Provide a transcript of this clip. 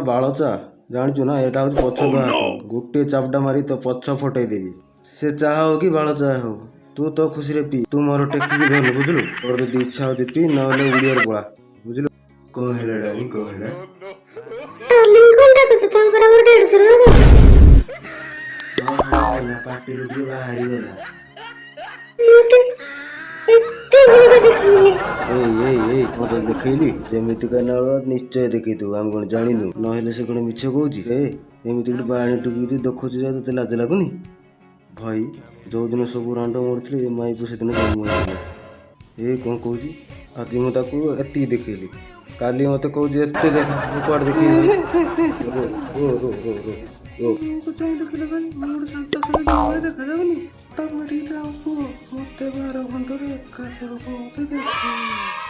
ବାଳ ଚା ଜାଣିଛୁ ନା, ଏଇଟା ହେଉଛି ପଛ ଧୁଆ ହାତ। ଗୋଟିଏ ଚାପୁଡ଼ା ମାରି ତୋ ପଛ ଫଟେଇ ଦେବି। ସେ ଚାହା ହଉ କି ବାଳ ଚାହା ହଉ, ତୁ ତୋ ଖୁସିରେ ପି। ତୁ ମୋର ଟେକିକି ଧରିଲୁ, ବୁଝିଲୁ? ତୋର ଯଦି ଇଚ୍ଛା ହଉଛି ପି, ନହେଲେ ଉଡ଼ିଆରେ ପଳା, ବୁଝିଲୁ? କଣ ହେଲା ଡାଲି, କଣ ହେଲା? ଡାର୍ଲିଂ କଣ ଡାକୁଛୁ? ତାଙ୍କର ଆମର ଦେଢ଼ଶୁର ହବ। ହଁ, ହେଲା, ପାଟିରୁ ଟିକେ ବାହାରିଗଲା। ମତେ ଏତେ ବଡ ଦେଖିଲେ। ଏଇ ଏଇ ଏଇ, ମୁଁ ତତେ ଦେଖେଇଲି ଯେମିତିକା ନାଳ ନିଶ୍ଚୟ ଦେଖେଇଥିବୁ। ଆମେ କଣ ଜାଣିନୁ? ନହେଲେ ସେ କଣ ମିଛ କହୁଛି? ଏ ଏମିତି ଗୋଟେ ବାଣୀ ଟୁକିକି ଦେଖୁଛୁ ଯା, ତତେ ଲାଜ ଲାଗୁନି ଭାଇ? ଯୋଉଦିନ ସବୁ ରାଣ୍ଡ ମରିଥିଲେ, ଏ ମାଇପ ସେଦିନ ଜନ୍ମ ହେଇଥିଲା। ଏ କଣ କହୁଛି? ଆଜି ମୁଁ ତାକୁ ଏତିକି ଦେଖେଇଲି, କାଲି ମତେ କହୁଛି ଏତେ ଦେଖା। ମୁଁ କୁଆଡ଼େ ଦେଖେଇବି? ରୋ ରୋ ରୋ ରୋ ରୋ ରୋ। ମୁଁ ଚାହିଁ ଦେଖିଲେ ଭାଇ, ମୁଁ ଗୋଟେ ଶାନ୍ତ ଭଳି ଦେଖାଯାଉନି? ତମେ ଟିକେ ଥାଉ କୁହ, ମତେ 12 ଘଣ୍ଟାରେ ଏକାଥରକ ମତେ ଦେଖ।